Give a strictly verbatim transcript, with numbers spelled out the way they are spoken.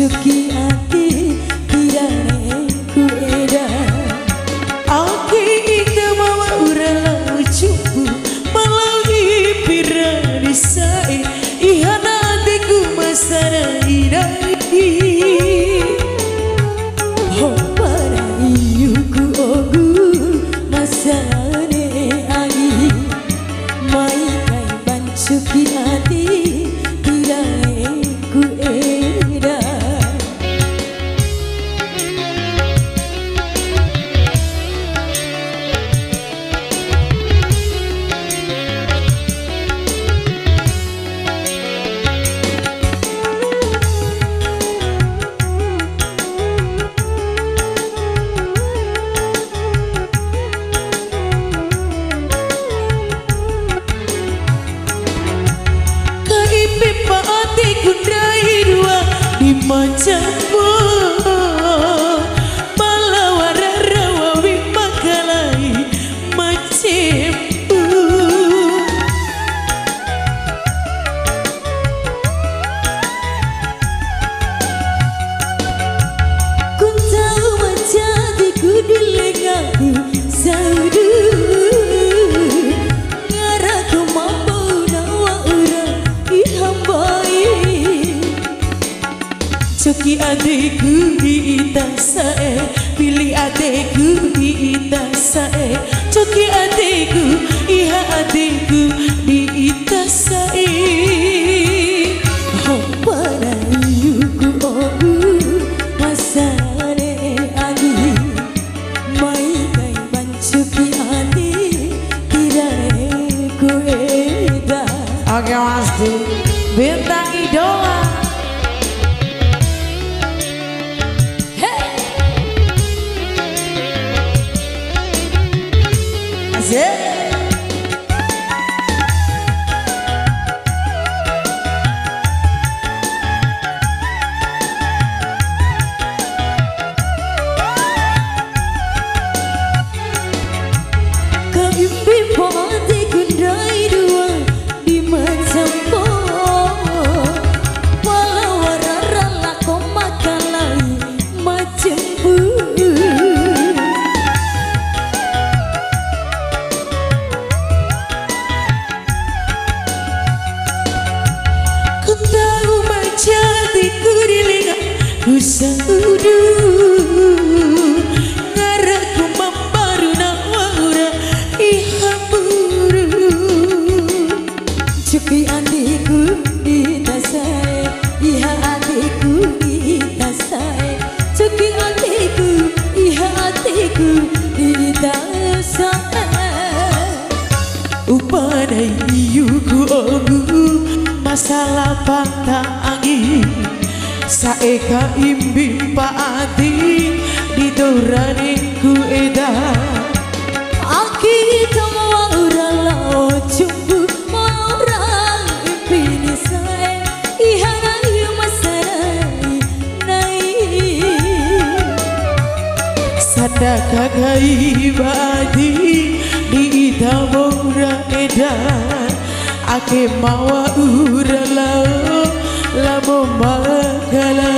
Ncoki ade kirae ku eda. Ake ita ma wa'ura lao cumpu, ma lao ipi ra di sa'e, iha na adeku ma sara'i ndai. Hopa ra iuku ogu ma sane angi. Mai kai ba ncoki ade kirae ku eda. Kai pepa adeku ndai dua di ma campo, pala wara ra wawi makalai ma cempu. Ku ntau ma jadi ku di lengaku saudu, ngaraku mambo na wa'ura iha mbai. Ncoki adeku di ita sa'e, pili adeku di ita sa'e. Ncoki adeku, iha adeku di ita sa'e. Hopa ra iuku ogu ma sane angi. Mai kai ba ncoki ade kirae ku eda. Oke, Mas Di. Bintang Idola. Hey. Asik. Ka imbi pode ku ndai dua di ma campo, pala wara ra lako makalai ma cempu. Ku ntau ma jadi ku di lengaku saudu, ngaraku mambo na wa'ura iha mburu. Ncoki adeku di ita sa'e, iha adeku di ita sa'e. Ncoki adeku, iha adeku di ita sa'e. Upa ndai iuku ogu ma sala pata angi. Sa'e ka imbi mpa ade di dou ra ne'eku eda. Ake ita ma wa'ura lao cumpu, ma wa'ura imbi ni sa'e, iha na iu ma sara'i ndai. Sadaka kai ba ade di ita wa'ura eda. Ake ma wa'ura lao labo ma kala